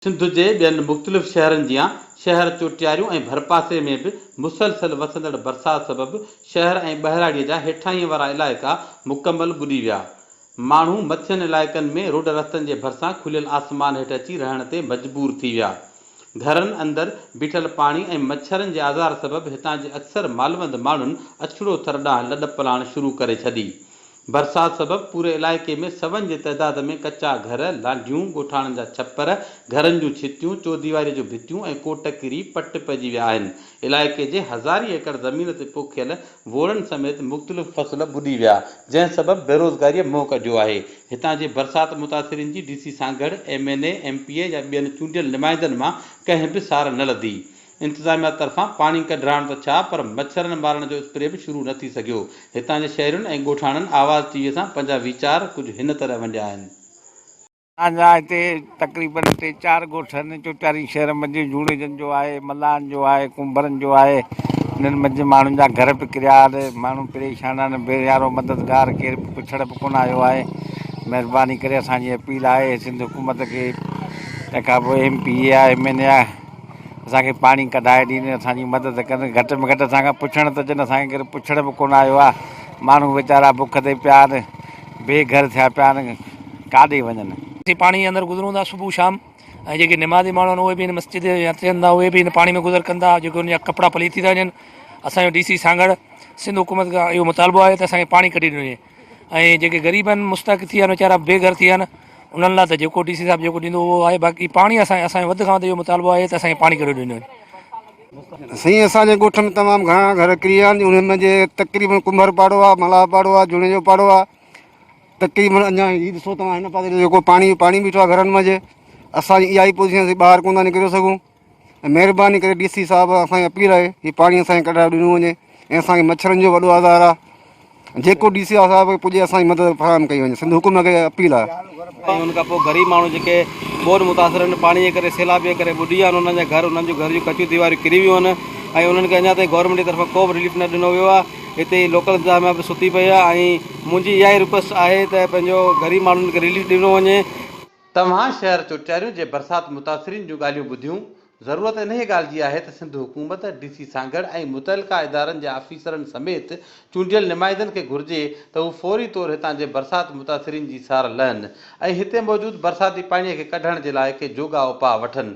سنڌ جي ٻين مختلف شهرن جيان شهر چوٽياريون ۽ ڀرپاسي ۾ به مسلسل وسندڙ برسات سبب شهر ۽ ٻهراڙيء جا هيٺاهينء وارا علائقا مڪمل ٻڏي ويا. ماڻهو مٿين علائقن ۾ روڊ رستن جي ڀرسان کليل آسمان هيٺ اچي رهڻ تي مجبور ٿي ويا. گهرن اندر بيٺل پاڻي ۽ مڇرن جي آزار سبب هتان جي اڪثر مالوند ماڻهن اڇڙو ٿر ڏانهن لڏپلاڻ شروع ڪري ڇڏي. برسات سبب پوري علائقي ۾ سون جي تعداد ۾ ڪچا گهر، لانڍيون، ڳوٺاڻن جا ڇپر، گهرن جون ڇتيون، چوديواريء جون ڀتيون ۽ ڪوٽ ڪري پٽ پئجي ويا آهن. علائقي جي هزارين ايڪڙ زمين تي پوکيل ووڙن سميت مختلف فصل ٻڏي ويا، جنهن سبب بيروزگاريء منهن ڪڍيو آهي. هتان جي برسات متاثرين جي D C Sanghar, M N A, M P A يا ٻين چونڊيل نمائندن مان ڪنهن به سار نه لڌي. انتظاميا طرفان پاڻي ڪڍرائڻ ته ڇا پر مڇرن مارڻ جو اسپري به شروع نه ٿي سگهيو. هتان جي شهرين ۽ ڳوٺاڻن آواز ٽي وي سان پنهنجا ويچار ڪجهه هن طرح ونڊيا آهن. اسان جا هتي تقريبن ٽي چار ڳوٺ آهن چوٽياري شهر منجهه جوڻيجن جو آهي، ملاحن جو آهي، ڪنڀرن جو آهي، انهن منجهه ماڻهن جا گهر به ڪريا آهن، ماڻهو پريشان آهن، بي يارو مددگار ڪير به پڇڙ به ڪونه آيو آهي، مهرباني ڪري اسان جي اپيل آهي سنڌ حڪومت کي تنهن کان پوء ايم پي اي آهي ايم اين اي آهي. اسان کي پاڻي ڪڍائي ڏين اسان جي مدد ڪن گهٽ ۾ گهٽ اسان کان پڇڻ ته اچن اسان کي ڪير پڇڻ به ڪونه آيو آهي ماڻهو ويچارا بک تي پيا آهن بي گهر ٿيا پيا آهن ڪاڏي وڃن. اسين پاڻي جي اندر گذرون ٿا صبح شام ۽ جيڪي نمازي ماڻهو آهن اهي به هن مسجد يا ٿين ٿا اهي به هن پاڻي ۾ گذر ڪن ٿا جيڪي انهن جا ڪپڙا پليت ٿي ٿا وڃن اسان جو ڊي سي سانگهڙ سنڌ حڪومت کان اهو مطالبو آهي ته اسان کي پاڻي ڪڍي ڏنو وڃي. ۽ جيڪي غريب آهن مستحق ٿي ويا آهن ويچارا بي گهر ٿي ويا آهن انهن لاء ته جيڪو ڊي سي صاحب جيڪو ڏيندو اهو آهي باقي پاڻي اسان اسان جو وڌ کان وڌ اهو مطالبو آهي ته اسان کي پاڻي ڪڍي ڏنو وڃي. سائين اسان جي ڳوٺ ۾ تمام گهڻا گهر ڪري ويا آهن انهن ۾ جي تقريبن ڪنڀر پاڙو آهي ملاح پاڙو آهي جوڻيجو پاڙو آهي تقريبن اڃا هي ڏسو توهان هن پاسي جيڪو پاڻي پاڻي بيٺو آهي گهرن منجهه اسان جي اها ئي پوزيشن اسين ٻاهر ڪونه ٿا نڪري سگهون ۽ مهرباني ڪري ڊي سي صاحب اسان کي اپيل آهي هي پاڻي اسان کي ڪڍرائي ڏنو وڃي ۽ اسان کي مڇرن جو وڏو آزار آهي جيڪو ڊي سي صاحب کي پڄي اسان جي مدد فراهم ڪئي وڃي سنڌ حڪومت کي اپيل آهي. ۽ ان کان پوء غريب ماڻهو جيڪي ٻوڏ متاثر آهن پاڻي جي ڪري سيلاب جي ڪري ٻڏي ويا آهن انهن جا گهر انهن جون گهر جون ڪچيون ديواريون ڪري ويون آهن ۽ انهن کي اڃا تائين گورنمينٽ جي طرفان ڪو به رليف نه ڏنو ويو آهي هتي لوڪل انتظاميا به ستي پئي آهي ۽ منهنجي اها ئي رڪويسٽ آهي ته پنهنجو غريب ماڻهن کي رليف ڏنو وڃي. توهان شهر چوٽياريون جي برسات متاثرين جون ڳالهيون ٻڌيون، ضرورت انهيء ڳالهه جي آهي ته سنڌ حڪومت، ڊي سي سانگهڙ ۽ متعلقه ادارن جي آفيسرن سميت چونڊيل نمائندن کي گهرجي ته هو فوري طور هتان جي برسات متاثرين جي سار لهن ۽ هتي موجود برساتي پاڻيء کي ڪڍڻ جي لاء ڪي جوڳا اپاء وٺن.